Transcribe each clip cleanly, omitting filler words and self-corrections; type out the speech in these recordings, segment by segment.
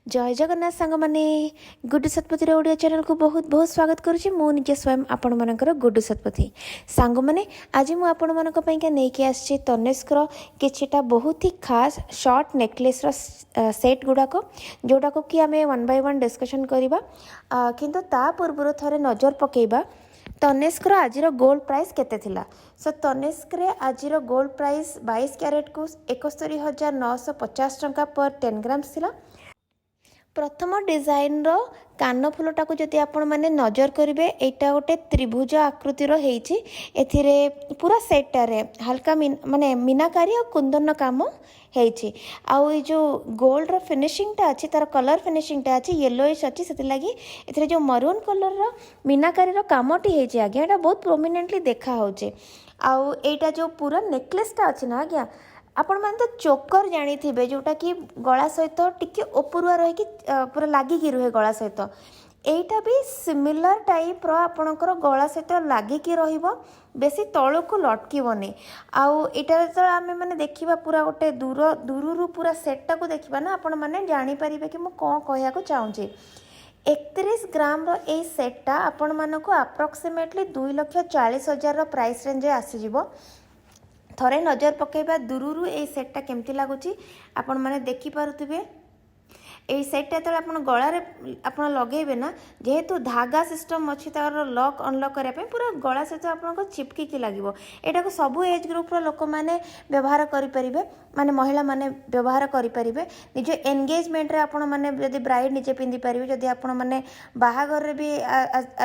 ଜୟ ଜଗନ୍ନାଥ ସାଙ୍ଗମାନେ, ଗୁଡୁ ଶତପଥୀର ଓଡ଼ିଆ ଚ୍ୟାନେଲକୁ ବହୁତ ବହୁତ ସ୍ୱାଗତ କରୁଛି। ମୁଁ ନିଜେ ସ୍ୱୟଂ ଆପଣମାନଙ୍କର ଗୁଡୁ ଶତପଥୀ। ସାଙ୍ଗମାନେ, ଆଜି ମୁଁ ଆପଣମାନଙ୍କ ପାଇଁକା ନେଇକି ଆସିଛି ତନିଷ୍କର କିଛିଟା ବହୁତ ହି ଖାସ୍ ସର୍ଟ ନେକଲେସ୍ର ସେଟ୍ ଗୁଡ଼ାକ, ଯେଉଁଟାକୁ କି ଆମେ ୱାନ୍ ବାଇ ୱାନ୍ ଡିସ୍କସନ୍ କରିବା। କିନ୍ତୁ ତା ପୂର୍ବରୁ ଥରେ ନଜର ପକାଇବା ତନିଷ୍କର ଆଜିର ଗୋଲ୍ଡ ପ୍ରାଇସ୍ କେତେ ଥିଲା। ସୋ ତନିଷ୍କରେ ଆଜିର ଗୋଲ୍ଡ ପ୍ରାଇସ୍ 22 କ୍ୟାରେଟ୍କୁ 71,950 ଟଙ୍କା ପର୍ 10 ଗ୍ରାମ୍ସ ଥିଲା। ପ୍ରଥମ ଡିଜାଇନର କାନଫୁଲଟାକୁ ଯଦି ଆପଣମାନେ ନଜର କରିବେ, ଏଇଟା ଗୋଟେ ତ୍ରିଭୁଜ ଆକୃତିର ହେଇଛି। ଏଥିରେ ପୁରା ସେଟ୍ଟାରେ ହାଲକା ମାନେ ମିନାକାରୀ ଆଉ କୁନ୍ଦନ କାମ ହେଇଛି। ଆଉ ଏଇ ଯେଉଁ ଗୋଲ୍ଡର ଫିନିସିଂଟା ଅଛି, ତାର କଲର୍ ଫିନିସିଂଟା ଅଛି, ୟେଲୋଇସ୍ ଅଛି। ସେଥିଲାଗି ଏଥିରେ ଯେଉଁ ମରୁନ୍ କଲର୍ର ମିନାକାରୀର କାମଟି ହେଇଛି ଆଜ୍ଞା, ଏଇଟା ବହୁତ ପ୍ରୋମିନେଣ୍ଟଲି ଦେଖା ହେଉଛି। ଆଉ ଏଇଟା ଯେଉଁ ପୁରା ନେକଲେସ୍ଟା ଅଛି ନା ଆଜ୍ଞା, ଆପଣମାନେ ତ ଚୋକର ଜାଣିଥିବେ, ଯେଉଁଟାକି ଗଳା ସହିତ ଟିକେ ଉପରୁଆ ରହିକି ପୁରା ଲାଗିକି ରୁହେ ଗଳା ସହିତ। ଏଇଟା ବି ସିମିଲାର ଟାଇପ୍ର ଆପଣଙ୍କର ଗଳା ସହିତ ଲାଗିକି ରହିବ, ବେଶୀ ତଳକୁ ଲଟକିବନି। ଆଉ ଏଇଟା ଯେତେବେଳେ ଆମେ ମାନେ ଦେଖିବା, ପୁରା ଗୋଟେ ଦୂରରୁ ପୁରା ସେଟ୍ଟାକୁ ଦେଖିବା ନା, ଆପଣମାନେ ଜାଣିପାରିବେ କି ମୁଁ କ'ଣ କହିବାକୁ ଚାହୁଁଛି। 31 ଗ୍ରାମର ଏଇ ସେଟ୍ଟା ଆପଣମାନଙ୍କୁ ଆପ୍ରକ୍ସିମେଟଲି 2,40,000ର ପ୍ରାଇସ୍ ରେଞ୍ଜରେ ଆସିଯିବ। ଥରେ ନଜର ପକାଇବା ଦୂରରୁ ଏଇ ସେଟ୍ଟା କେମିତି ଲାଗୁଛି। ଆପଣମାନେ ଦେଖିପାରୁଥିବେ, ଏଇ ସେଟ୍ଟା ଯେତେବେଳେ ଆପଣ ଗଳାରେ ଆପଣ ଲଗେଇବେ ନା, ଯେହେତୁ ଧାଗା ସିଷ୍ଟମ୍ ଅଛି, ତାର ଲକ୍ ଅନଲକ୍ କରିବା ପାଇଁ ପୁରା ଗଳା ସହିତ ଆପଣଙ୍କ ଚିପକିକି ଲାଗିବ। ଏଇଟାକୁ ସବୁ ଏଜ୍ ଗ୍ରୁପ୍ର ଲୋକମାନେ ବ୍ୟବହାର କରିପାରିବେ, ମାନେ ମହିଳାମାନେ ବ୍ୟବହାର କରିପାରିବେ। ନିଜ ଏନଗେଜମେଣ୍ଟରେ ଆପଣମାନେ ଯଦି ବ୍ରାଇଡ଼ ନିଜେ ପିନ୍ଧିପାରିବେ। ଯଦି ଆପଣମାନେ ବାହାଘରରେ ବି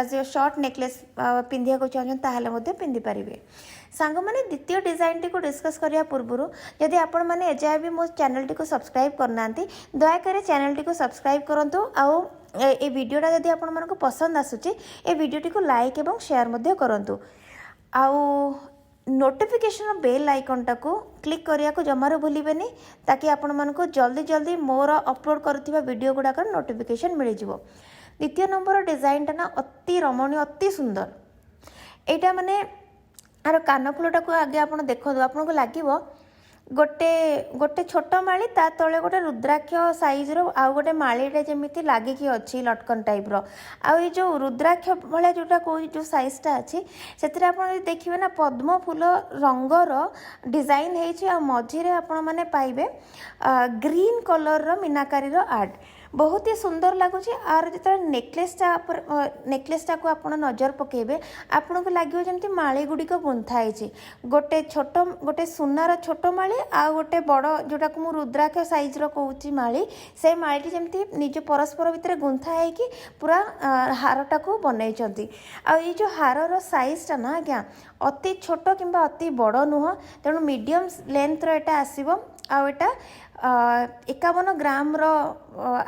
ଆଜ୍ ଏ ସର୍ଟ ନେକଲେସ୍ ପିନ୍ଧିବାକୁ ଚାହୁଁଛନ୍ତି, ତାହେଲେ ମଧ୍ୟ ପିନ୍ଧିପାରିବେ। ସାଙ୍ଗମାନେ, ଦ୍ୱିତୀୟ ଡିଜାଇନଟିକୁ ଡିସ୍କସ୍ କରିବା ପୂର୍ବରୁ ଯଦି ଆପଣମାନେ ଏଯାଏ ବି ମୋ ଚ୍ୟାନେଲଟିକୁ ସବସ୍କ୍ରାଇବ୍ କରିନାହାନ୍ତି, ଦୟାକରି ଚ୍ୟାନେଲଟିକୁ ସବସ୍କ୍ରାଇବ୍ କରନ୍ତୁ। ଆଉ ଏ ଭିଡ଼ିଓଟା ଯଦି ଆପଣମାନଙ୍କୁ ପସନ୍ଦ ଆସୁଛି, ଏ ଭିଡ଼ିଓଟିକୁ ଲାଇକ୍ ଏବଂ ସେୟାର ମଧ୍ୟ କରନ୍ତୁ। ଆଉ ନୋଟିଫିକେସନ୍ ବେଲ୍ ଆଇକନ୍ଟାକୁ କ୍ଲିକ୍ କରିବାକୁ ଜମାରୁ ଭୁଲିବେନି, ତାକି ଆପଣମାନଙ୍କୁ ଜଲ୍ଦି ଜଲ୍ଦି ମୋର ଅପଲୋଡ଼ କରୁଥିବା ଭିଡ଼ିଓ ଗୁଡ଼ାକର ନୋଟିଫିକେସନ୍ ମିଳିଯିବ। ଦ୍ୱିତୀୟ ନମ୍ବର ଡିଜାଇନଟା ନା ଅତି ରମଣୀୟ, ଅତି ସୁନ୍ଦର। ଏଇଟା ମାନେ ଆର କାନଫୁଲଟାକୁ ଆଗେ ଆପଣ ଦେଖନ୍ତୁ। ଆପଣଙ୍କୁ ଲାଗିବ ଗୋଟେ ଗୋଟେ ଛୋଟ ମାଳି, ତା ତଳେ ଗୋଟେ ରୁଦ୍ରାକ୍ଷ ସାଇଜ୍ର ଆଉ ଗୋଟେ ମାଳିଟା ଯେମିତି ଲାଗିକି ଅଛି ଲଟକନ ଟାଇପ୍ର। ଆଉ ଏଇ ଯେଉଁ ରୁଦ୍ରାକ୍ଷ ଭଳିଆ ଯେଉଁଟା କହୁଛି, ଯେଉଁ ସାଇଜ୍ଟା ଅଛି, ସେଥିରେ ଆପଣ ଯଦି ଦେଖିବେ ନା, ପଦ୍ମ ଫୁଲ ରଙ୍ଗର ଡିଜାଇନ୍ ହେଇଛି। ଆଉ ମଝିରେ ଆପଣମାନେ ପାଇବେ ଗ୍ରୀନ୍ କଲର୍ର ମିନାକାରୀର ଆର୍ଟ। ବହୁତ ହି ସୁନ୍ଦର ଲାଗୁଛି। ଆର ଯେତେବେଳେ ନେକଲେସ୍ଟାକୁ ଆପଣ ନଜର ପକାଇବେ, ଆପଣଙ୍କୁ ଲାଗିବ ଯେମିତି ମାଳି ଗୁଡ଼ିକ ଗୁନ୍ଥା ହେଇଛି। ଗୋଟେ ଛୋଟ, ଗୋଟେ ସୁନାର ଛୋଟ ମାଳି ଆଉ ଗୋଟେ ବଡ଼, ଯେଉଁଟାକୁ ମୁଁ ରୁଦ୍ରାକ୍ଷ ସାଇଜ୍ର କହୁଛି ମାଳି, ସେ ମାଳିଟି ଯେମିତି ନିଜ ପରସ୍ପର ଭିତରେ ଗୁନ୍ଥା ହେଇକି ପୁରା ହାରଟାକୁ ବନେଇଛନ୍ତି। ଆଉ ଏଇ ଯେଉଁ ହାରର ସାଇଜ୍ଟା ନା ଆଜ୍ଞା, ଅତି ଛୋଟ କିମ୍ବା ଅତି ବଡ଼ ନୁହଁ, ତେଣୁ ମିଡ଼ିୟମ୍ ଲେନ୍ଥର ଏଇଟା ଆସିବ। ଆଉ ଏଇଟା 51 ଗ୍ରାମର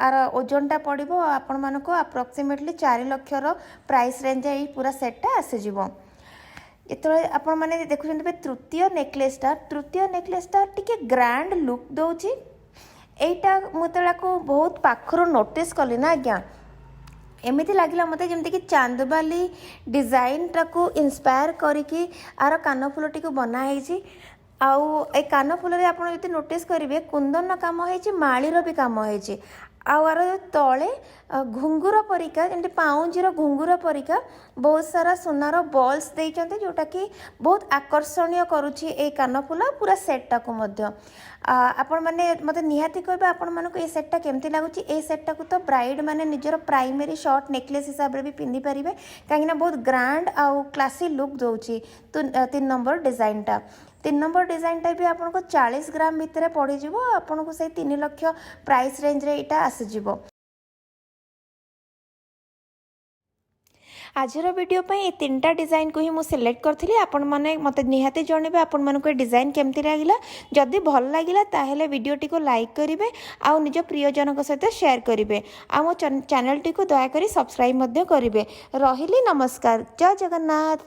ଆର ଓଜନଟା ପଡ଼ିବ। ଆପଣମାନଙ୍କୁ ଆପ୍ରକ୍ସିମେଟଲି 4 ଲକ୍ଷର ପ୍ରାଇସ୍ ରେଞ୍ଜ ଏଇ ପୁରା ସେଟ୍ଟା ଆସିଯିବ। ଯେତେବେଳେ ଆପଣମାନେ ଦେଖୁଛନ୍ତି ଏବେ ତୃତୀୟ ନେକଲେସ୍ଟା, ତୃତୀୟ ନେକଲେସ୍ଟା ଟିକେ ଗ୍ରାଣ୍ଡ ଲୁକ୍ ଦେଉଛି। ଏଇଟା ମୁଁ ଯେତେବେଳେ ଆକୁ ବହୁତ ପାଖରୁ ନୋଟିସ୍ କଲି ନା ଆଜ୍ଞା, ଏମିତି ଲାଗିଲା ମୋତେ ଯେମିତିକି ଚାନ୍ଦବାଲି ଡିଜାଇନଟାକୁ ଇନ୍ସପାୟାର କରିକି ଆର କାନଫୁଲଟିକୁ ବନା ହେଇଛି। ଆଉ ଏଇ କାନଫୁଲରେ ଆପଣ ଯଦି ନୋଟିସ୍ କରିବେ, କୁନ୍ଦନ କାମ ହେଇଛି, ମାଳିର ବି କାମ ହେଇଛି। ଆଉ ଆର ତଳେ ଘୁଙ୍ଗୁର ପରିକା, ଯେମିତି ପାଉଁଜିର ଘୁଙ୍ଗୁର ପରିକା ବହୁତ ସାରା ସୁନାର ବଲ୍ସ ଦେଇଛନ୍ତି, ଯେଉଁଟାକି ବହୁତ ଆକର୍ଷଣୀୟ କରୁଛି ଏଇ କାନଫୁଲ ପୁରା ସେଟ୍ଟାକୁ ମଧ୍ୟ। ଆପଣମାନେ ମୋତେ ନିହାତି କହିବେ ଆପଣମାନଙ୍କୁ ଏଇ ସେଟ୍ଟା କେମିତି ଲାଗୁଛି। ଏଇ ସେଟ୍ଟାକୁ ତ ବ୍ରାଇଡ଼ ମାନେ ନିଜର ପ୍ରାଇମେରୀ ସର୍ଟ ନେକଲେସ୍ ହିସାବରେ ବି ପିନ୍ଧିପାରିବେ, କାହିଁକିନା ବହୁତ ଗ୍ରାଣ୍ଡ ଆଉ କ୍ଲାସି ଲୁକ୍ ଦେଉଛି ତିନି ନମ୍ବର ଡିଜାଇନଟା। ତିନି ନମ୍ବର ଡିଜାଇନଟା ବି ଆପଣଙ୍କୁ 40 ଗ୍ରାମ ଭିତରେ ପଡ଼ିଯିବ। ଆପଣଙ୍କୁ ସେଇ 3 ଲକ୍ଷ ପ୍ରାଇସ୍ ରେଞ୍ଜରେ ଏଇଟା ଆସିଯିବ। ଆଜିର ଭିଡ଼ିଓ ପାଇଁ ଏ ତିନିଟା ଡିଜାଇନକୁ ହିଁ ମୁଁ ସିଲେକ୍ଟ କରିଥିଲି। ଆପଣମାନେ ମୋତେ ନିହାତି ଜଣାଇବେ ଆପଣମାନଙ୍କୁ ଏ ଡିଜାଇନ କେମିତି ଲାଗିଲା। ଯଦି ଭଲ ଲାଗିଲା, ତାହେଲେ ଭିଡ଼ିଓଟିକୁ ଲାଇକ୍ କରିବେ ଆଉ ନିଜ ପ୍ରିୟଜନଙ୍କ ସହିତ ସେୟାର କରିବେ। ଆଉ ମୋ ଚ୍ୟାନେଲଟିକୁ ଦୟାକରି ସବସ୍କ୍ରାଇବ୍ ମଧ୍ୟ କରିବେ। ରହିଲି, ନମସ୍କାର, ଜୟ ଜଗନ୍ନାଥ।